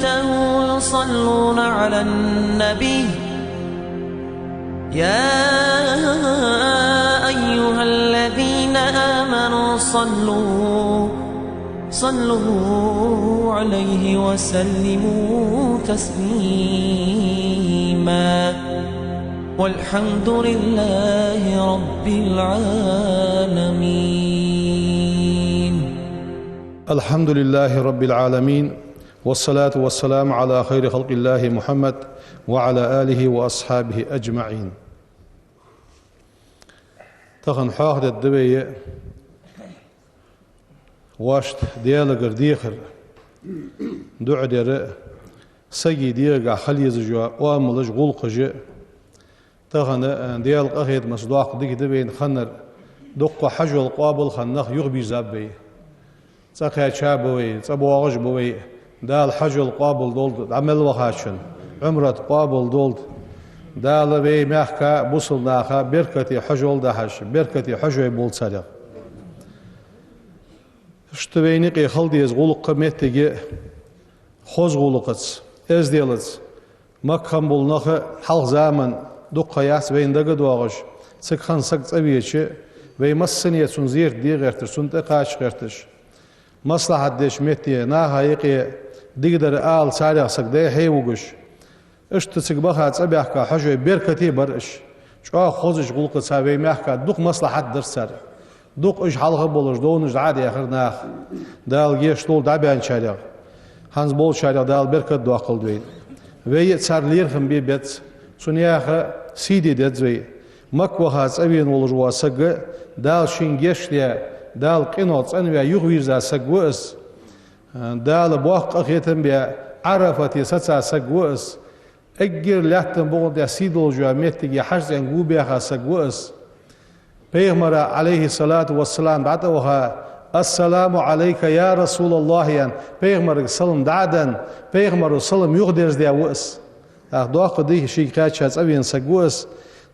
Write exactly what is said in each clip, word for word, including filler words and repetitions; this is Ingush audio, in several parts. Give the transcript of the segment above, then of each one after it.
يصلون على النبي. يا أيها الذين آمنوا صلوا، صلوا عليه وسلموا تسليما. والحمد لله رب العالمين. الحمد لله رب العالمين، والصلاة والسلام على خير خلق الله محمد وعلى آله وأصحابه أجمعين. Тахан хьоахадергда вай вайна Даьлагара дехар, дуӀа дар, сага дегӀагахьа хила езаш йола оамалаш, гӀулакхаш. Тахан, э, Даьла къахетамца доккха дика да вайна хиннар, дукха хьажол къоабал хинна нах юхабийрзаб вай. ЦӀа кхаьча ба вай, цӀа боагӀаш ба вай. Дала хьажол къоабал долда дӀа мел вахачун, Ӏумрат къоабал долда. Дала вай мехка бусалба наха беркате хьажол дахьаш, беркате хьажой болба царех. Иштта вайна юкъе хила деза гӀулакх моттиге хоза гӀулакхаца, эзделаца. Макка хинна бола нах хьалха заман дукха яц вайна дага доагӀаш, цига хинна саг цӀавеча, вай массане цунна зерат де гӀерташ, цунна тӀакхача гӀерташ. Маслахьат деча метте наха юкъе дикадар ала царех саг дӀа-хьа вугаш. Иштта цига баха цӀабаьхка хьажой беркате бар уж. ЧӀоагӀа хозача гӀулакхаца вай мехка дукха маслахьат дар цар. Дукха уж хьалха болаш довнаш дӀа а даьхар наха. Дала гешт долда дӀабаьнначарех. ХӀанз болчарех Дала беркат доаккхалда вайна. Вай а цар лерхӀам бе беза, цу наьха сий де деза вай. Макка ваха цӀавена волаш вола саг, Дала шийна гешт даь, Дала къинойх цӀенваь юхавийрза саг ва из. Дала боккха къахетам баь, Ӏарафате саца саг ва из. Эггара лаьттан букъа тӀа сий долаш йола моттиге хьажцӀенга гу баьха саг ва из. Пайхамара, Ӏалайхи ссалату вассалам, дӀатӀаваха: «Ассаламу Ӏалайка, я Расулаллахь», — аьнна, пайхамарга салам дӀа а денна, пайхамаро салам юхадерзадаь ва из. ТӀаккха доккха дика шийга кхаьча цӀавена саг ва из.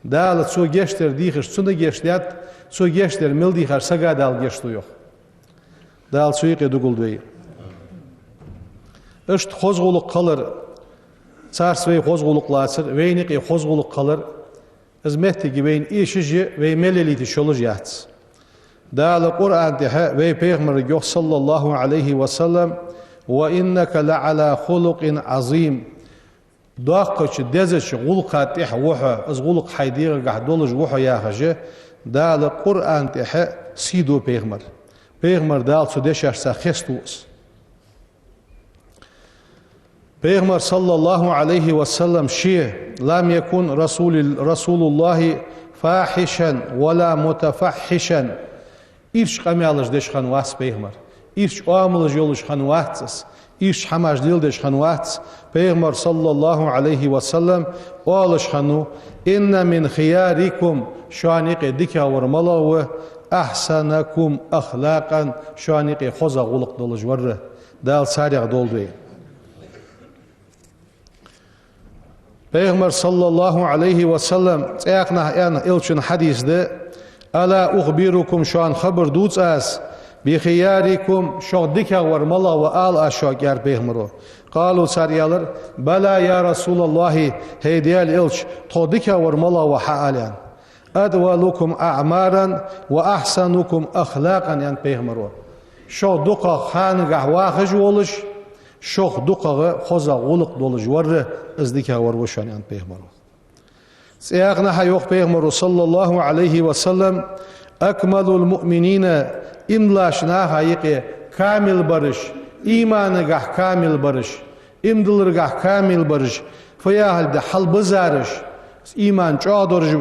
Дала цо гешт дар дийхача цунна гешт даьд, цо гешт дар мел дийхача сага Дала гешт лу йоах. Дала цу юкъе дугалда вай. Иштта хоза гӀулакх хилар, царца вай хоза гӀулакх лацар, вайна юкъе хоза гӀулакх хилар, из моттиг вайна эшаш а, вай мел лелийта йиш йолаш а яц. Дала Къуръан тӀа вай пайхамарга йоах, саллаллахӀу Ӏалайхи ва саллам: «وإنك لعلى خلق عظيم». Доккхача, дезача гӀулакха тӀа ва хьо, из гӀулакх хьай дегӀагахьа долаш ва хьо, яхаш а, Дала Къуръан тӀа сий ду пайхамар. Пайхамар Дала цу дешашца хеставу из. Пайхамар, саллаллахӀу Ӏалайхи ва саллам, ше: «لم يكن رسول، رسول الله فاحشا ولا متفحشا». Ирча къамаьлаш деш хиннавац пайхамар. Ирча оамалаш йолаш хиннавац из. Ирча хӀамаш леладеш хиннавац. Пайхамар, саллаллахӀу Ӏалайхи ва саллам, оалаш хиннав: «إن من خياركم», шоана юкъе дикагӀвар малагӀа ва, «أحسنكم أخلاقا», шоана юкъе хоза гӀулакх долаш вар. Дала царех долда вай. Пайхамара, саллаллахӀу Ӏалайхи ва саллам, цхьаькханахьа аьнна, элчан хьадис да: «ألا أخبركم», шоана хабар дувц аз, «بخياركم», шох дикагӀвар малагӀа ва, ала аз шуга, аьлар пайхамаро. «قالوا», цар аьлар: «بلى يا رسول الله», хӀай Даьла элча, тхох дикагӀвар малагӀа ва, хьаала, аьнна. «أطولكم أعمارا وأحسنكم أخلاقا», аьнна пайхамаро. Шох дукхагӀа ханагахьа вахаш волаш, шох дукхагӀа хоза гӀулакх долаш вар, из дикагӀвар ва шоана, аьнна пайхамаро. Цхьаькханахьа йоах пайхамаро, саллаллахӀу Ӏалайхи ва саллам: «أكمل المؤمنين», иман долаш наха юкъе камил бараш, иманагахьа камил бараш, иман дилларгахьа камил бараш, фу яхилга да, хьалбизараш, иман чӀоагӀдолаш,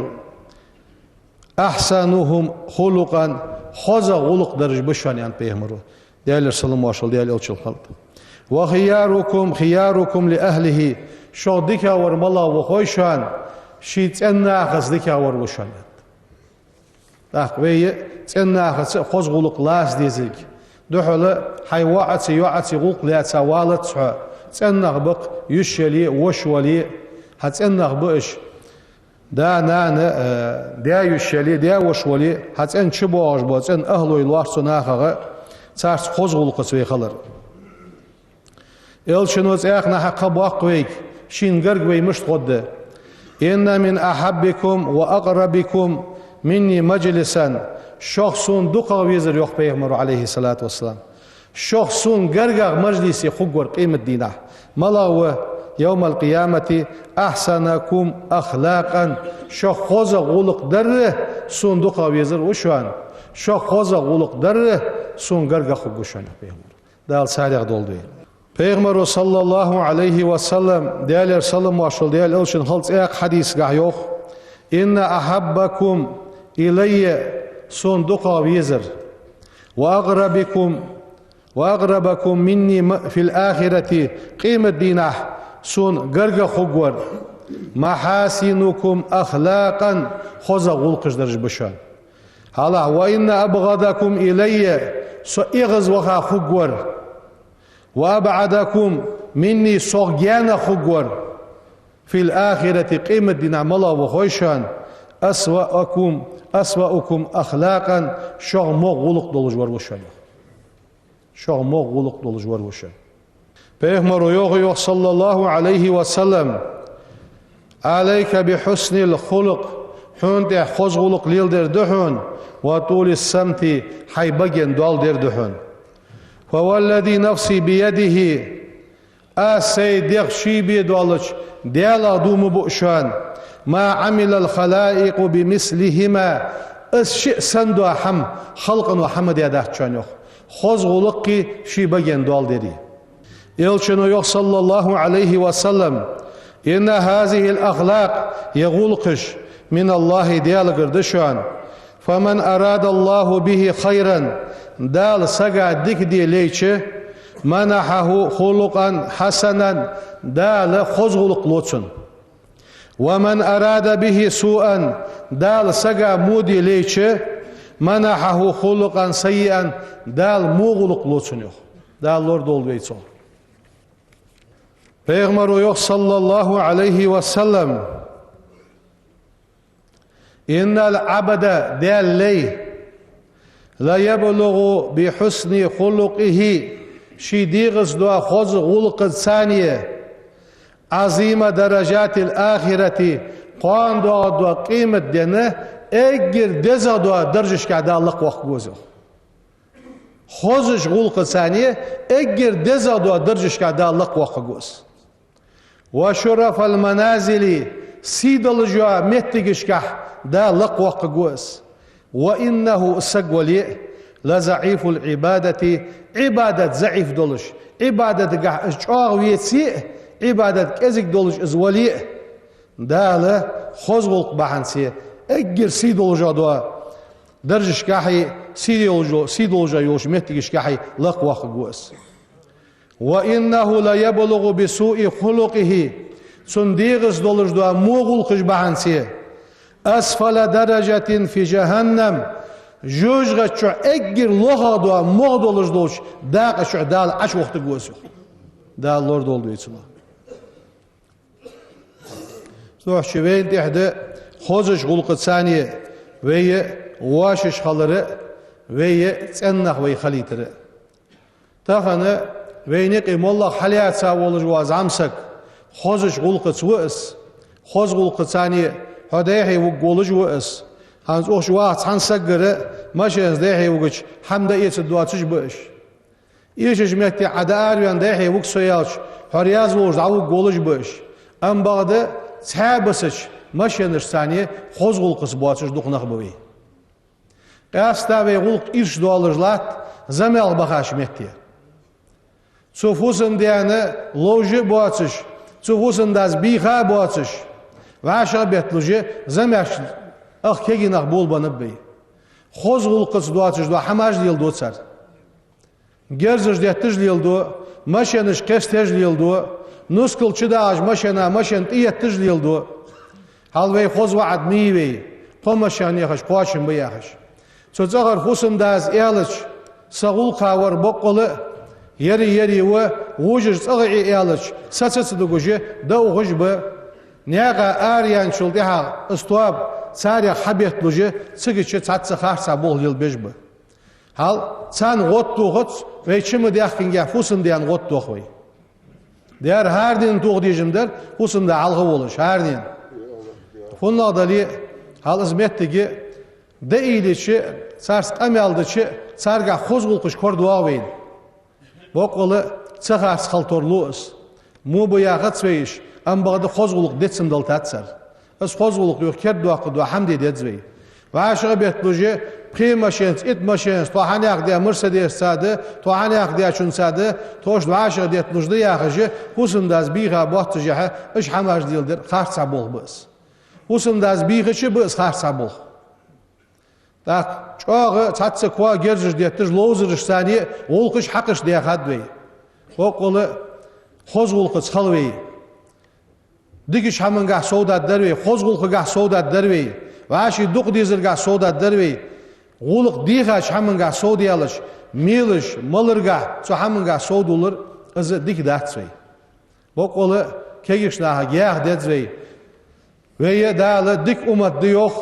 «أحسنهم خلقا», хоза гӀулакх дараш ба шоана, аьнна пайхамаро. Даьлера салам-моаршал Даьла элчанна хилда. «وخياركم خياركم لأهله», шох дикагӀвар малагӀа ва хой шоана, ший цӀен нахаца дикагӀвар ва шоана, аьнна. ТӀаккха вай цӀен нахаца хоза гӀулакх лаца дезилга. Духхьал хьай воӀаца, йоӀаца гӀулакх лаьца валац хьо. ЦӀен нах ба-кх, йиша яле а, воша вале а, хьа цӀен нах ба уж. Да-нана, э, даь-йиша яле, даь-воша вале, хьа цӀен чу боагӀаш бола цӀен ахӀлой лоархӀ цу нахагахьа, царца хоза гӀулакхаца вай хилар. Элчано цхьаькханахьа кхаъ боаккх вайга, шийна гарга вай мишта гӀоргда. «إن من أحبكم وأقربكم مني مجلسا». Шох сона дукхагӀа везар, йоах пайхамаро, عليه الصلاة والسلام, шох сона гаргагӀа мажлисе хургвар къематдийнахьа малагӀа ва? «يوم القيامة أحسنكم أخلاقا». Шох хозагӀа гӀулакх дарра сона дукхагӀа везар ва шоана. Шох хозагӀа гӀулакх дарра сона гаргагӀа хургва шоана, йоах пайхамаро. Дала царех долда вай. Пайхамаро, صلى الله عليه وسلم, Даьлера салам-моаршал хилда Даьла элчанна, хала цхьаькха хьадисагахь йоах: «إن أحبكم إلي», сона дукхагӀа везар, «وأقربكم، وأقربكم مني م-، في الآخرة», къематдийнахьа сона гаргагӀа хургвар, «محاسنكم أخلاقا», хозагӀа гӀулакхаш дараш ба шоана. Хьалха: «وإن أبغضكم إلي», со эгӀазваха хургвар, «وأبعدكم مني», сох гаьна хургвар, «في الآخرة», къематдийнахьа малагӀа ва хой шоана? «أسوأكم، أسوأكم أخلاقا», шох могӀа гӀулакх долаш вар ва шоана. Шох могӀа гӀулакх долаш вар ва шоана. Пайхамаро йоах, йоах, صلى الله عليه وسلم: «عليك بحسن الخلق», хьона тӀа хоза гӀулакх леладер да хьона, «وطول الصمت», хьай баген доал дер да хьона. «فوالذي نفسي بيده», аз сай дегӀ ший бе доаллача Даьлах дув ма буъ шоана, «ما عمل الخلائق بمثلهما», из шиъ санна дола хӀама халкъо хӀама даь дац шоана, йоах, хоза гӀулакхи ший баген доал дери. Элчано йоах, صلى الله عليه وسلم: «إن هذه الأخلاق», ер гӀулакхаш, «من الله», Даьлагара да шоана. «فمن أراد الله به خيرا», Дала сага дика де лайча, «منحه خلقا حسنا», Дала хоза гӀулакх лу цунна. «ومن أراد به سوءا», Дала сага во де лайча, «منحه خلقا سيئا», Дала во гӀулакх лу цунна, йоах. Дала лорадолда вай цох. Пайхамаро йоах, صلى الله عليه وسلم: «إن العبد», Даьла лай, «ليبلغ بحسن خلقه», ший дегӀаца дола хоза гӀулакхаца, «عظيم درجات الآخرة», кхоана доагӀаргдола къематден эггара дезагӀа дола даржашка Дала лакхвоаккхаргва из. Хозача гӀулакхаца эггара дезагӀа дола даржашка Дала лакхвоаккхаргва из. «وشرف المنازل», сий долаш йола меттигашка Дала лакхвоаккхаргва из. «وإنه», из саг вале а, «لضعيف العبادة», Ӏибадат заӀиф долаш, Ӏибадатагахь из чӀоагӀа веце а, Ӏибадат кӀезига долаш из вале а, Дала хоза гӀулакх бахьанца эггара сий долаш дола даржашкахьи, сий долаш, сий долаш йолча меттигашкахьи лакхвоаккхаргва из. «وإنه ليبلغ بسوء خلقه», цун дегӀаца долаш дола во гӀулакхаш бахьанца, «أسفل درجة في جهنم», жожагӀата чу эггара лохагӀа дола, могӀа долаш долча дакъа чу Дала Ӏочувохийтаргва из, йоах. Дала лорадолда вай цунах. Цудухьа вайна тӀехь да хозача гӀулакхаца вай вошаш хилар а, вай цӀеннах вай хилийтар а. Тахан вайна юкъе моллагӀа хьалаьца волаш вола зӀамсаг хозача гӀулакхаца ва из, хоза гӀулакхаца хьо дехьа вугаргволаш ва из. ХӀанз укх чу ваха цхьан сагагара машенаца дехьа вугача хӀама дӀаэцаргдоацаш ба уж. Эшача метте Ӏа дӀаараваьнна дехьа вуга со аьлча, хьо раьза волаш дӀавугаргволаш ба уж. Амма бакъда цхьаь бисача машенашца хоза гӀулакхаца боацаш дукха нах ба вай. Къаьстта вай гӀулакх ирча доаллаш латт замел бахача метте. Цу фусам-даьна ловш а боацаш, цу фусам-дас бийха а боацаш, вӀашагӀ а бетталуш, замеш ах кегий нах болабеннаб вай. Хоза гӀулакхаца доацаш дола хӀамаш леладу цар. Герзаш детташ леладу, машенаш кхесташ леладу, нускал чу дагӀаш машена, машен тӀаетташ леладу. Хьал вай хоза ваӀад ма йий вай, кхо машен яхаш, кхоачам ба яхаш. Цу цӀагӀара фусам-дас аьлча, са гӀулакха вар боккъала а, яри-яри ва, вожаш цӀагӀа Ӏе аьлча, са ца ца дугаш, дӀаухаш ба. Наькъа араяьнначул тӀехьагӀа из тоаба царех хьабетталуш, цига чу цхьацца харцахьа болх лелабеш ба. Хьал царна гӀод тохац, вай чу ма даьхкинге фусам-даьна гӀод тох вай. Дера хӀара дийнахьа тоха дезаш дар, хӀусамда хьалха волаш, хӀара дийнахьа. ХӀаннагӀа дале, хьал из моттиг, дӀаийлача, царца къамаьл дича, царгахь хоза гӀулакхаш корадоагӀа вайна. Боккъала ца харц хила тарлу из. Мо ба яхац вай уж, амма бакъда хоза гӀулакх децам дала тацар. Из хоза гӀулакх юха кердадоаккхаргдола хӀама де деза вай. ВӀашагӀбетталуш, пхе машенаца, итт машенаца, тхо хьанехк даь Мерседесаца да, тхо хьанехк даьчунца да, тхо иштта вӀашагӀдетталуш да яхаш, хӀусамдас бийха боаццашехь, уж хӀамаш леладер харцахьа болх ба из. ХӀусамдас бийхача ба из харцахьа болх. ТӀаккха чӀоагӀа цхьацца коа герзаш детташ, ловзараш санна гӀулакхаш хьакхаш даьхад вай. Боккъала хоза гӀулакхаца хила вай. Дикача хӀамангахь совдаргдар вай, хоза гӀулакхагахь совдаргдар вай, вӀаший дукха дезаргахь совдаргдар вай, гӀулакх дийхача хӀамангахь совдаьлча, мелаш, маларгахь, цу хӀамангахь совдалар, из дика дац вай. Боккъала кегийча наха яха деза вай. Вай Дала дика уммат да йоах,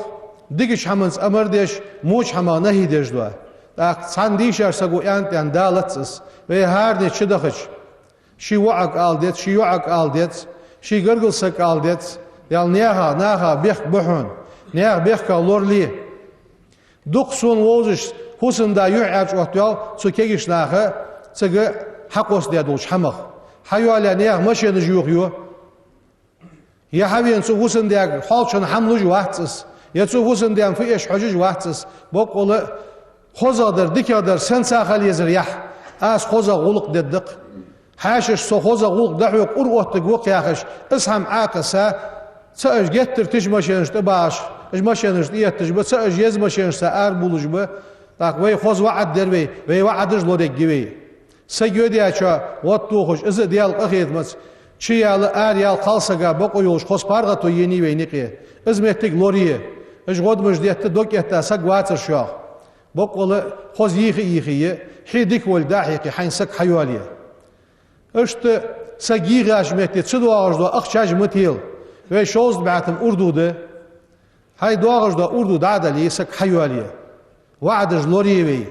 дикача хӀаманца амар деш, воча хӀамах нахьи деш да. ТӀаккха цхьан дийшача саго аьннад аьнна далац из. Вай хӀаране чудахача, ший воӀага ала деза, ший йоӀага ала деза, ший гаргара сага ала деза, Даьла, наьха, наха бехк ба хьона, наьха бехках лорале. Дукха сона вовзаш хӀусамда юхь аьрчӀоттаваьв цу кегийча наха, цига хьакхоссадаь долча хӀамах. Хьайоалаяь наьха машенаш йохаю. Е хьавена цу хӀусамдаьга хьоалча хӀама луш вац из, е цу хӀусамдаьна фу эш хьожаш вац из. Боккъала хозагӀдар, дикагӀдар сенца хила езар яхь, аз хозагӀа гӀулакх дергда-кх. Хьаьшашта со хозагӀа гӀулакх да хьога, ура оттаргва-кх яхаш, из хӀама Ӏокхесса, ца уж геттара тиша машенаш тӀабахаш, уж машенаш тӀаетташ ба, ца уж еза машенашца арабувлаш ба. ТӀаккха вай хоза ваӀад дер вай, вай ваӀадаш лораергья вай. Саг йодаьчоа гӀод тохаш, из а Даьла къахетамца, чуяла, араяла кхалсага бокъо йолаш хоза паргӀато енай вайна юкъе. Из моттиг лорае. Уж гӀодамаш детта, дог этта саг вацар шух. Боккъала хоза йийха а йийхае, хье дика волга дӀа а хьекхе, хьайна саг хьайоалае. Иштта саг йийхача метте ца доагӀаш дола ахчаш ма тела. Вай шовзткъа бӀаь тӀа урду да. Хьай доагӀаш дола урду дӀа а дале, саг хьайоалае. ВаӀадаш лорае вай.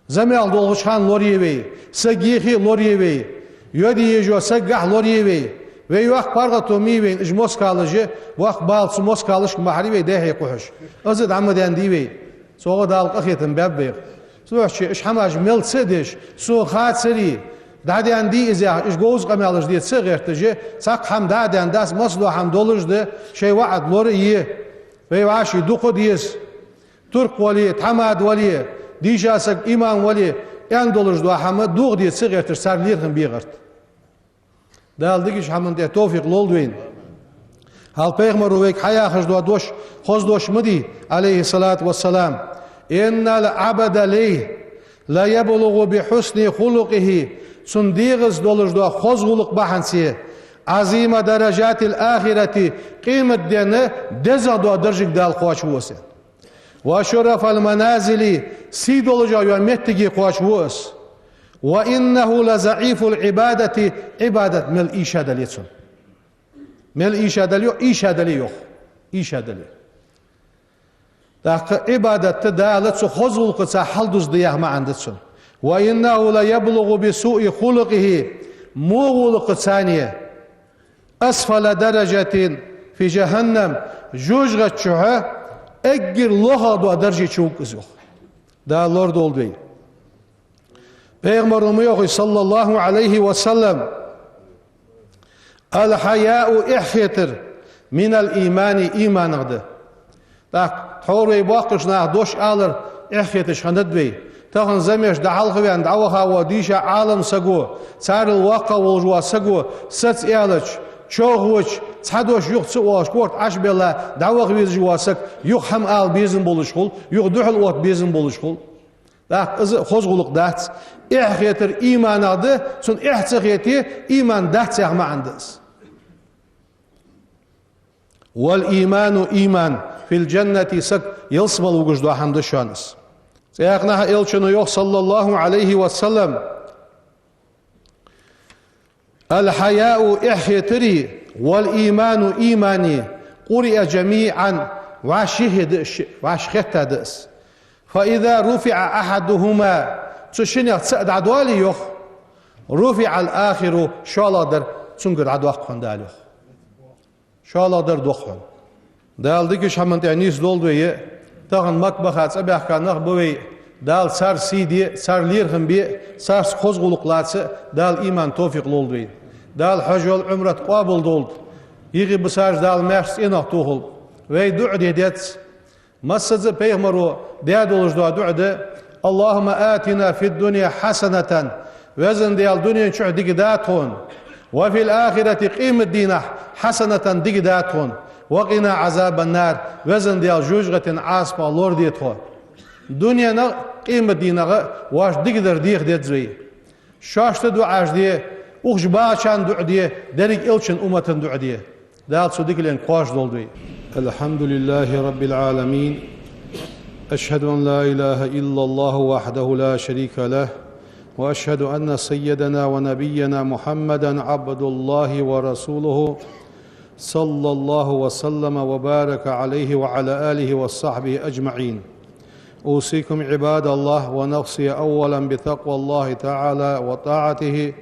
Замел долхача хана лорае вай. Саг йийхе а лорае вай. Йода езаш йола сагагахь лорае вай. Вай йоккха паргӀато ма йий вайна уж москалаш, воккха бала цу москалашка ма хьарий вай дехьа кхухьаш. Из а дӀа ма даьннадий вай. Цох Дала къахетам баьб вайх. Цудухьа уж хӀамаш мел ца а деш, сона хацарий, дӀадаьннадий из яхаш, уж говза къамаьлаш де ца а гӀерташ, цхьаккха хӀама дӀа а даьннадац, массадола хӀама долаш да, шоай ваӀад лорае, вай вӀаший дукха деза. Турк вале, тхьамада вале, дийша саг, имам вале, аьнна долаш дола хӀама дукха де ца а гӀерташ, цар лерхӀам бе гӀерта. Дала дикача хӀаман тӀа товфикъ лолда вайна. Хьал пайхамара вайга хьаяхаш дола дош, хоза дош ма дий, Ӏалайхи ссалату вассалам: «إن العبد» лай «ليبلغ بحسن خلقه», цун дегӀаца долаш дола хоза гӀулакх бахьанца, «عظيم درجات الآخرة», къематдийнахьа дезагӀа дола даржага Дала кхоачаву из. «وشرف المنازل», сий долаш йола моттиге кхоачаву из. «وإنه لضعيف العبادة», Ӏибадат мел ийша дале цун. Мел ийша дале, йоах, ийша дале, йоах. Ийша дале. ТӀаккха Ӏибадат Дала цу хоза гӀулакхаца хьалдузда яха маӀан да цун. «وإنه ليبلغ بسوء خلقه», во гӀулакхаца а, «أسفل درجة في جهنم», жожагӀате чу эггара лоха дола дарже чу вуг из, йоах. Дала лорадолда вай. Пайхамара ма йоахий, саллаллахӀу Ӏалайхи ва саллам: «الحياء», эхь хетар, «من الإيمان», иманах да. ТӀаккха тхьовра вай боккхийча наха дош алар эхь хеташ хиннад вай. Тахан замеш дӀахьалхаваьнна дӀаваха вола дийша Ӏалам саго, царел воккхагӀа волаш вола саго, саца аьлча, човхавича, цхьа дош юха ца оалаш, корта Ӏочубелла дӀаваха везаш вола саг, юха хӀама ала безам болаш хул, юха духьал отта безам болаш хул. ТӀаккха из а хоза гӀулакх дац. Эхь хетар иманах да, цунна эхь ца хете, иман дац яха маӀан да из. «والإيمان», иман, «في الجنة», саг ялсмала вугаш дола хӀама да шоана из. Цхьаькханахьа Элчано йоах, саллаллахӀу Ӏалайхи ва саллам: «الحياء», эхь хетари, «والإيمان», имани, «قرئ جميعا», вӀаши хе да из, вӀаши хетта да из. «فإذا رفع أحدهما», цу шиннех цаӀ дӀадоале, йоах, «رفع الآخر», шоллагӀдар цунгара дӀадоаккх хьона, Дала йоах. ШоллагӀдар доаккх хьона. Дала дикача хӀаман тӀа нийсдолда вай. Тахан Макка баха цӀабаьхка нах ба вай. Дала цар сий де, цар лерхӀам бе, царца хоза гӀулакх лаца Дала иман, товфикъ лолда вай. Дала хьаж йола, Ӏумрат къоабалдолда. Юхе бисараш Дала маьрша цӀенах тохалба. Вай дуӀа де деза. Массаза а пайхамаро даь долаш дола дуӀа да: «اللهم آتنا في الدنيا حسنة», Везан Даьла, дунен чухь дика да тхона, «وفي الآخرة», къематдийнахь, «حسنة», дика да тхона, «وقنا عذاب النار», Везан Даьла, жожагӀатен Ӏазапах лораде тхо. Дуненах а, къематдийнах а вайна дикадар деха деза вай. Шоашта дуӀаш де, укх чу бахачарна дуӀа де, деррига элчан умматана дуӀа де. Дала цу дикаленга кхоачаш долда вай. الحمد لله رب العالمين. أشهد أن لا إله إلا الله وحده لا شريك له، وأشهد أن سيدنا ونبينا محمدا عبد الله ورسوله، صلى الله وسلم وبارك عليه وعلى آله وصحبه أجمعين. أوصيكم عباد الله ونفسي أولا بتقوى الله تعالى وطاعته.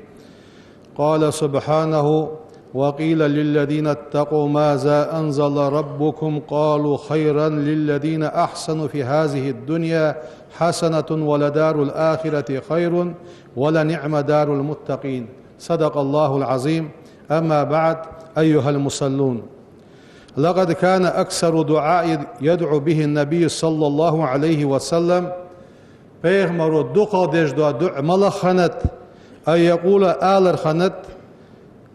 قال سبحانه: «وقيل للذين اتقوا ماذا أنزل ربكم قالوا خيرا للذين أحسنوا في هذه الدنيا حسنة ولدار الآخرة خير ولنعم دار المتقين». صدق الله العظيم. أما بعد، أيها المصلون، لقد كان أكثر دعاء يدعو به النبي صلى الله عليه وسلم، пайхамаро дукхагӀа деш дола дуӀа малагӀа хиннад, أن يقول, алар хиннад: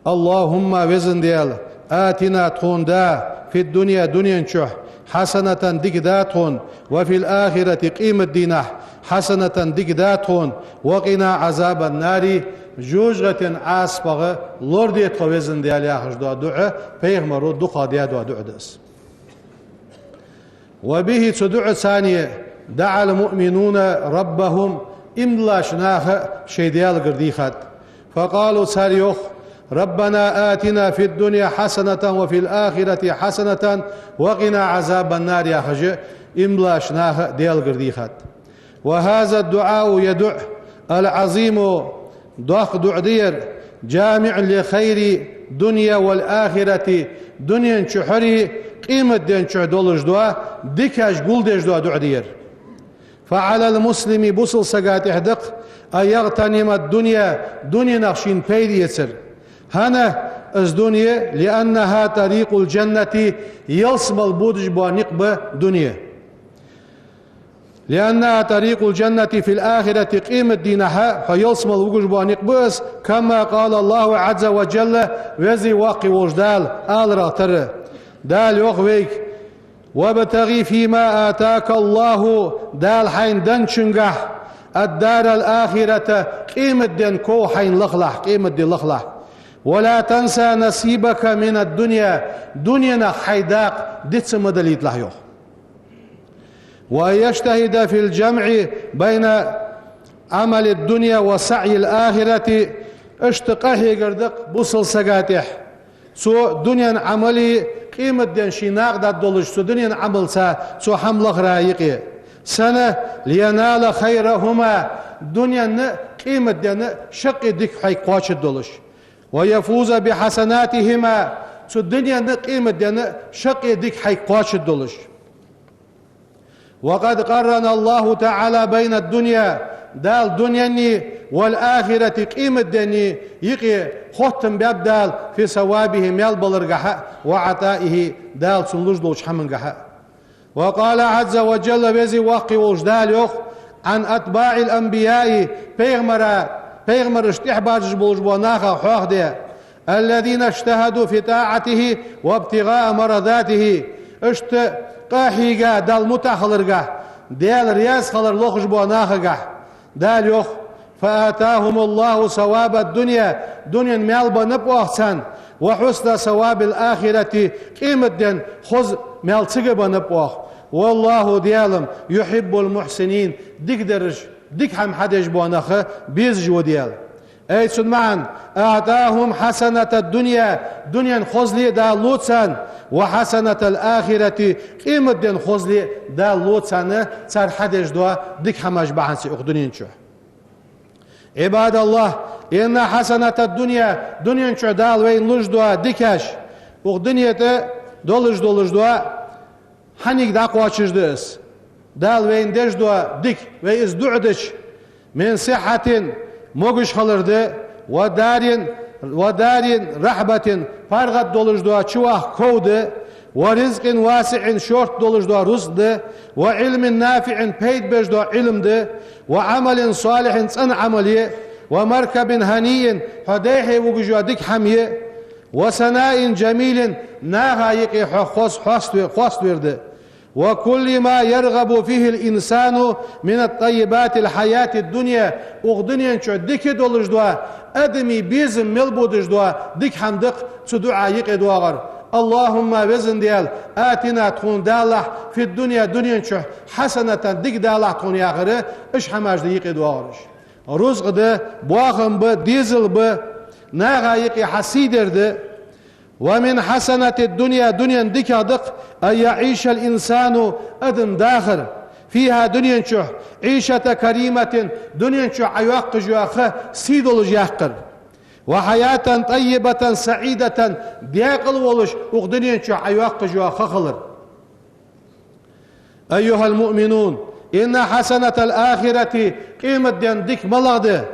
«اللهم», Везан Даьла, «آتنا», тхона да, «في الدنيا», дунен чухь, «حسنة», дика да тхона, «وفي الآخرة», къематдийнахь, «حسنة», дика да тхона, «وقنا عذاب النار», жожагӀатен Ӏазапах лораде тхо, Везан Даьла, яхаш дола дуӀа, пайхамаро дукхагӀа даь дола дуӀа да из. «وبه», цу дуӀаца, «دعا المؤمنون ربهم», иман долаш наха шоай Даьлагара дийхад. «فقالوا», цар йоах: «ربنا آتنا في الدنيا حسنة وفي الآخرة حسنة وقنا عذاب النار», яхаш, иман долаш наха Даьлагара дийхад. «وهذا الدعاء», ер дуӀа, «العظيم», доккха дуӀа да ер, «جامع لخير الدنيا والآخرة», дунен чухьареи къематден чухь долаш дола дикаш гулдеш дола дуӀа да ер. «فعلى المسلم», бусалба сага тӀехь да-кх, «أن يغتنم الدنيا», дуненах шийна пайда эцар. ХӀана из дуне? «لأنها طريق الجنة», ялсмала бодаш бола никъ ба дуне. «لأنها طريق الجنة في الآخرة», къематдийнахьа хьо ялсмала вугаш бола никъ ба из, «كما قال الله عز وجل», Веза Воккха волча Дала аларах тара. Дала йоах вайга: «وابتغ فيما آتاك الله», Дала хьайна денначунгахь, «الدار الآخرة», къематден ков хьайна лахалахь, къематди лахалахь. «ولا تنس نصيبك من الدنيا», дуненах хьай дакъа диц ма далийталахь, йоах. «وأن يجتهد في الجمع بين عمل الدنيا وسعي الآخرة», иштта къахьегар да-кх бусалба сага тӀехь цо дунен Ӏамали къематден ший накъадаргдолаш, цу дунен Ӏамалца цо хӀама лахара юкъе. Сенна? «لينال خيرهما», дуненна а къематденна а шаккхе дика хьайга кхоачаргдолаш. «ويفوز بحسناتهما», цу дуненна а къематденна а шаккхе дика хьайга кхоачаргдолаш. «وقد قرن الله تعالى بين الدنيا», Дала дуненни, «والآخرة», къематденни юкъе хоттам баьб Дала, «في ثوابه», маьл баларгахьа, «وعطائه», Дала цунна луш долча хӀамангахьа. «وقال عز وجل», Веза Воккха волча Дала йоах: «عن أتباع الأنبياء», пайхамара, пайхамарашта тӀехьабаржаш болаш бола нахах хьоахадаь, «الذين اجتهدوا في طاعته وابتغاء مرضاته», иштта къахьийга Далла мутӀахьа хиларгахь, Даьла раьза хилар лохаш бола нахагахь. Дала йоах: «فآتاهم الله ثواب الدنيا», дунен маьл беннаб оаха царна, «وحسن ثواب الآخرة», къематден хоза маьл цига беннаб оаха. «والله», Даьла-м, «يحب المحسنين», дикадараш, дика хӀама хьадеш бола нах безаш ва Даьла. Ай, цун маӀан: «أعطاهم حسنة الدنيا», дунен хозале а Дала лу царна, «وحسنة الآخرة», къематден хозале а Дала лу царна, цар хьадеш дола дика хӀамаш бахьанца укх дунен чу. «عباد الله», إن حسنات الدنيا, дунен чу Дала вайна луш дола дикаш, укх дунен тӀа долаш долаш дола хьаниг дӀакхоачаш да из. Дала вайна деш дола дика, вай из дуӀа дича, من صحة, могаш хилар да, ودار, ودار رحبة, паргӀата долаш дола чувахка ков да, ورزق واسع, шортта долаш дола рузкъа да, وعلم نافع, пайда беш дола Ӏилма да, وعمل صالح, цӀена Ӏамал я, ومركب هنيء, хьо дайхье вугаш йола дика хӀама я, وثناء جميل, наха юкъе хьо хос-, хост ве-, хост вер да. وكل ما يرغب فيه الإنسان من طيبات الحياة الدنيا, укх дунен чу дика долаш дола, адамий безам мел бодаш дола дика хӀама да-кх цу дуӀа юкъе доагӀар. اللهم, Веза Даьла, آتنا, тхона далахь, في الدنيا, дунен чу, حسنة, дика далахь тхона яхар, уж хӀамаш да юкъе доагӀараш. Рузкъа да, бахам ба, дезал ба, наха юкъе хьа сий дар да. ومن حسنات الدنيا, дунен диках да-кх, أن يعيش الإنسان, адам дахар, فيها, дунен чу, عيشة كريمة, дунен чу Ӏа йоаккхаш йола ха сий долаш яккхар. وحياة طيبة سعيدة, даькъала волаш укх дунен чу Ӏа йоаккхаш йола ха хилар. أيها المؤمنون, إن حسنات الآخرة, къематден дика малагӀа да,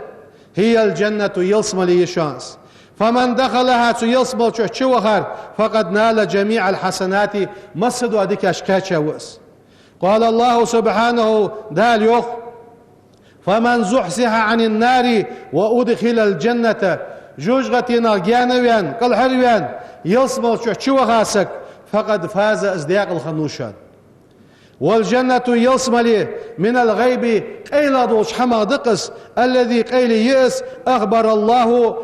هي الجنة, ялсмале я шоана из. فمن دخلها, цу ялсмала чу чувахар, فقد نال جميع الحسنات, массадола дикаш кхаьчав из. قال الله سبحانه, Дала йоах: فمن زحزح عن النار وأدخل الجنة, жожагӀатенах гаьна ваьнна, кӀалхара ваьнна, ялсмала чу чуваха саг, فقد فاز, из даькъала хиннав шоана. والجنة, ялсмале, من الغيب, къайлагӀа долча хӀамах да-кх из, الذي, къайле я из, أخبر الله,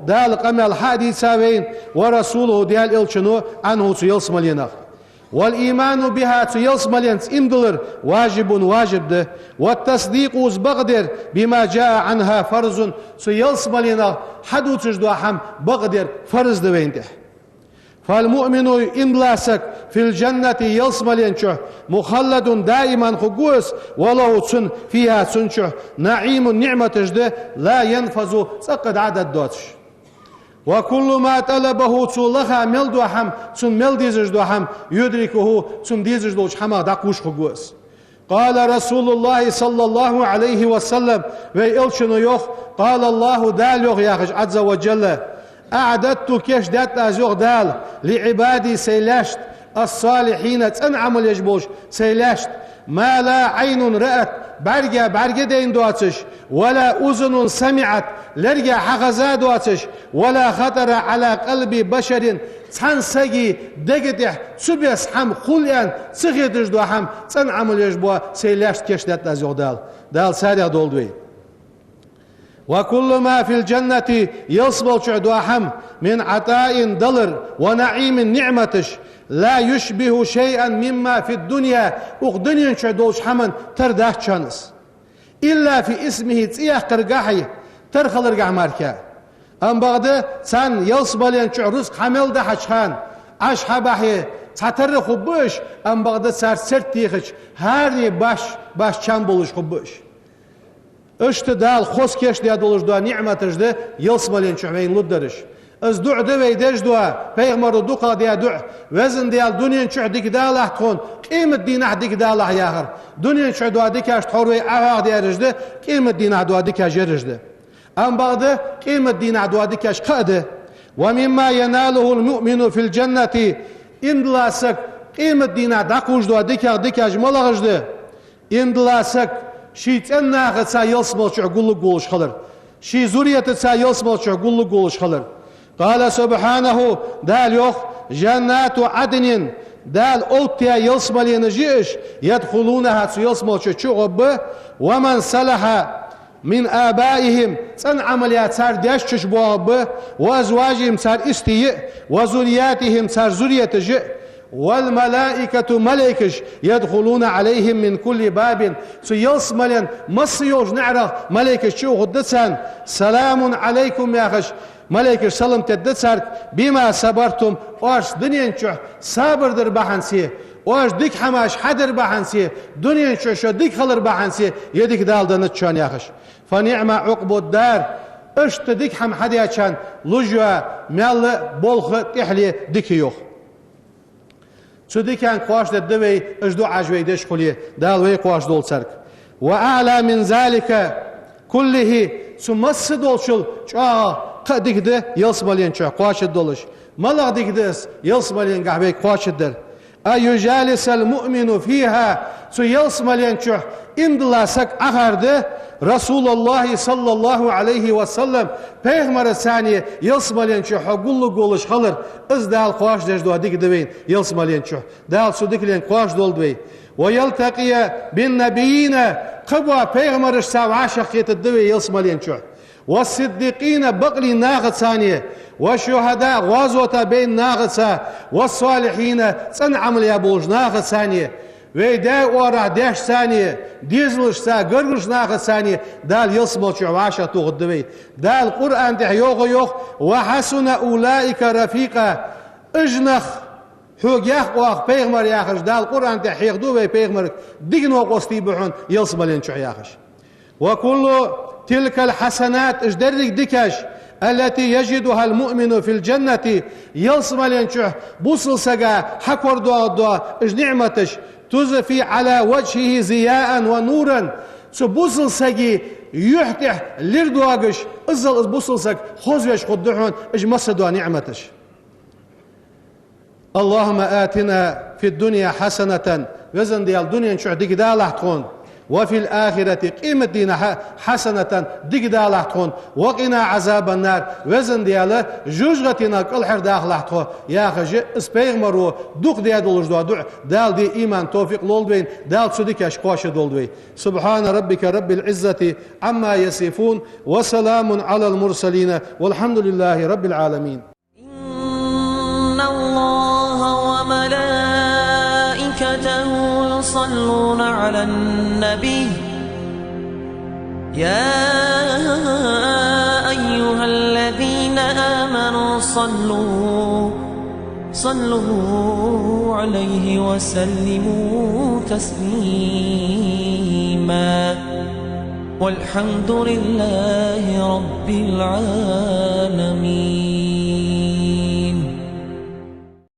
Дала къамаьл хьа а дийца вайна, ورسوله, Даьла Элчано, عنه, цу ялсмаленах. والإيمان بها, цу ялсмаленца иман диллар, واجب, важиб да, والتصديق, из бакъдар, بما جاء عنها فرض, цу ялсмаленах хьадувцаш дола хӀама бакъдар фарз да вайна тӀа. فالمؤمن, иман дилла саг, في الجنة, ялсмален чу, مخلد, даиман хургва из, وله, цунна, فيها, цун чу, نعيم, ниӀматаш да, لا ينفذ, цӀаккха дӀа а даргдоацаш. وكل ما طلبه, цо лаха мел дола хӀама, цунна мел дезаш дола хӀама, يدركه, цунна дезаш долча хӀамах дӀакхувш хургва из. قال رسول الله صلى الله عليه وسلم, вай Элчано йоах, قال الله, Дала йоах яхаш, عز وجل: أعددت, кийчдаьд Аз, йоах Дала, لعبادي, Сай лаьшта, الصالحين, цӀена Ӏамал еш болча Сай лаьшта, ما لا عين رأت, бӀарга бӀаргадайна доацаш, ولا أذن سمعت, лерга хьахеза доацаш, ولا خطر على قلب بشر, цхьан сага дега тӀа цу беса хӀама хул аьнна ца хеташ дола хӀама цӀена Ӏамал еш бола Сай лаьшта кийчдаьд Аз, йоах Дала. Дала царех долда вай. وكل ما في الجنة, ялсмала чу дола хӀама, من عطاء, далар, ونعيم, ниӀматаш, لا يشبه شيئا مما في الدنيا, укх дунен чу долча хӀаман тара дац шоана из. إلا في اسمه, цӀи яккхаргахьа, тара хиларгахьа мара. Амма бакъда царна ялсмален чу рузкъа хьа мел дахьача хана, Ӏаш хьабахьа, цхьатарра хургба уж, амма бакъда цар церт техача, хӀаране баш, баш чам болаш хургба уж. Иштта Дала хоза кийчдаь долаш дола ниӀматаш да ялсмален чу вайна лургдараш. Из дуӀа да вай деш дола, пайхамара дукхагӀа даь дуӀа: Веза Даьла, дунен чу дика далахь тхона, къематдийнахьа дика далахь яхар. Дунен чу дола дикаш тхьовра вай Ӏохьоахадаьраш да, къематдийнахьа дола дикаш ераш да. Амма бакъда къематдийнахьа дола дикаш кхы а да. ومما يناله المؤمن في الجنة, иман дилла саг къематдийнахьа дӀакхувш дола диках дикаш малагӀаш да? Иман дилла саг ший цӀен нахаца ялсмала чу гуллуш волаш хилар, ший зуретаца ялсмала чу гуллуш волаш хилар. قال سبحانه, Дала йоах: جنات عدن, Дала оттаяь ялсмаленаш я уж, يدخلونها, цу ялсмала чу чугӀоргба, ومن صلح من آبائهم, цӀена Ӏамал яь цар даьшта чу боагӀаргба, وأزواجهم, цар истий а, وذرياتهم, цар зуреташ а, والملائكة, малейкаш, يدخلون عليهم من كل باب, цу ялсмален масса йолча наӀарах малейкаш чуухаргда царна, سلام عليكم яхаш, малейкаш салам тедда царга, بما صبرتم, оаш дунен чу сабар дар бахьанца, оаш дика хӀамаш хьадар бахьанца, дунен чу шо дика хилар бахьанца ер дика Дала деннад шоана яхаш. فنعم عقبى الدار, Иштта дика хӀама хьадаьчарна луш я маьл а, болх а, тӀехьале а, дика а, йоах. Цу диканна кхоачашдергда вай, уж дуӀаш вай деш хуле, Дала вай кхоачашдолда царга. وأعلى من ذلك كله, цу массадолчул чӀоагӀа кхы а дика да ялсмален чу кхоачашдергдолаш. МалагӀа дика да из ялсмаленгахьа вайга кхоачашдар? أن يجالس المؤمن فيها, цу ялсмален чу иман дола саг Ӏохарда رسول الله صلى الله عليه وسلم, пайхамарца цхьана ялсмален чу хьо гуллуш хилар, из Дала кхоачашдеш дола дика да вайна ялсмален чу. Дала цу дикаленга кхоачашдолда вай. ويلتقي بالنبيين, кхыбола пайхамарашца вӀашагӀкхетаргда вай ялсмален чу. والصديقين, бакълийнна нахаца цхьана, والشهداء, гӀазота бейна нахаца, والصالحين, цӀена Ӏамал яь болча нахаца цхьана, вай даь оагӀорахьа даьшца цхьана, дезалашца, гаргарча нахаца цхьана Дала ялсмалчухь вӀашагӀтохаргда вай. Дала Къуръан тӀа йоах, йоах: وحسن أولئك رفيقا. Уж нах, хьога яха оаха пайхамар яхаш, Дала Къуръан тӀа хьехаду вай пайхамарга, дика новкъостий ба хьона ялсмален чу яхаш. وكل تلك الحسنات, уж деррига дикаш, التي يجدها المؤمن في الجنة, ялсмален чу бусалба сага хьакорадоагӀаргдола уж ниӀматаш, تضفي على وجهه ضياء ونورا, цу бусалба сага юхь тӀа лир доагаш, иззал из бусалба саг хозавеш хургда хьона уж массадола ниӀматаш. اللهم آتنا في الدنيا حسنة, везан Даьла, дунен чу дика далахь тхона, وفي الآخرة, къематдийнахьа, حسنة, дика далахь тхона, وقنا عذاب النار, везан Даьла, жожагӀатенах кӀалхардахалахь тхо, яхаш, из пайхамаро дукха даь долаш дола дуӀа. Дала де иман, товфикъ лолда вайна, Дала цу дикаш кхоачашдолда вай. سبحان ربك رب العزة عما يصفون وسلام على المرسلين والحمد لله رب العالمين. إن الله وملائكته يصلون على النبي، يا أيها الذين آمنوا صلوا، صلوا عليه وسلموا تسليما. والحمد لله رب العالمين.